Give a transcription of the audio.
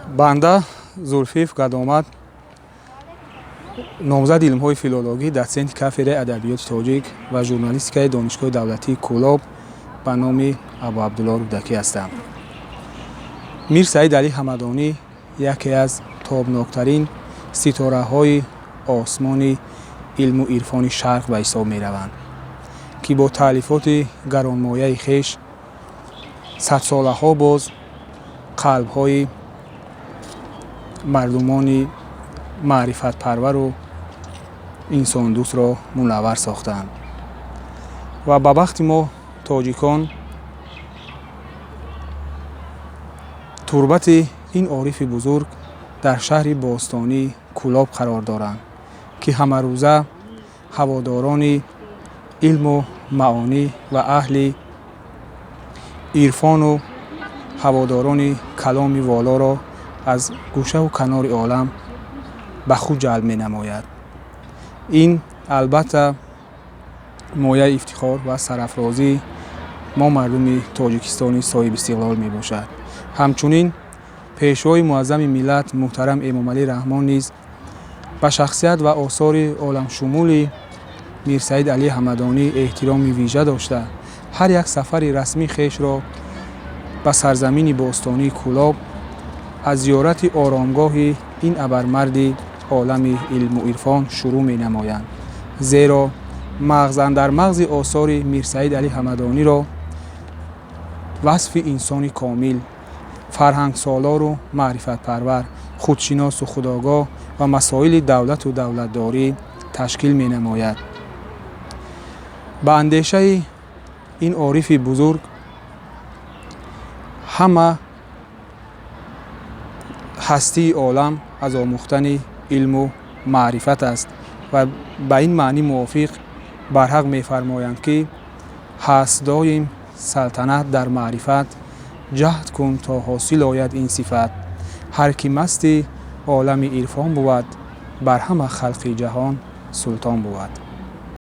Банда Зулфиев Гадомад, номзади илмҳои филологӣ, доценти кафедраи адабиёти тоҷик ва журналистикаи Донишгоҳи давлатии Кӯлоб ба номи Абуабдулло Рӯдакӣ ҳастам. Мир Саид Алӣ Ҳамадонӣ яке аз тобноктарин ситораҳои осмони илму ирфони шарқ ба ҳисоб мераванд, ки бо таълифоти гаронмояи хеш садсолаҳо боз қалбҳои мардумони маърифатпарвару инсондӯстро мунаввар сохтанд. Ва ба бахти мо тоҷикон турбати ин орифи бузург дар шаҳри бостонии Кӯлоб қарор доранд, ки ҳамарӯза ҳаводорони илму маонӣ ва аҳли ирфону ҳаводорони каломи волоро аз гӯшаву канори олам ба худ ҷалб менамояд. Ин албатта мояи ифтихор ва сарафрозии мо мардуми Тоҷикистони соҳибистиқлол мебошад. Ҳамчунин пешвои муаззами миллат муҳтарам Эмомалӣ Раҳмон низ ба шахсият ва осори оламшумули Мирсаид Алӣ Ҳамадонӣ эҳтироми вижа дошта, ҳар як сафари расмии хешро ба сарзамини бостонии Кӯлоб аз зиёрати оромгоҳи ин абармарди олами илму ирфон шурӯъ менамоянд. Зеро мағз андар мағзи осори Мирсаид Алӣ Ҳамадониро васфи инсони комил, фарҳангсолору маърифатпарвар, худшиносу худогоҳ ва масоили давлату давлатдорӣ ташкил менамояд. Ба андешаи ин орифи бузург ҳама ҳастии олам аз омӯхтани илму маърифат аст ва ба ин маънӣ мувофиқ барҳақ мефармоянд, ки ҳаст доим салтанат дар маърифат, ҷаҳд кун то ҳосил ояд ин сифат. Ҳар ки масти олами ирфон бувад, бар ҳама халқи ҷаҳон султон бувад.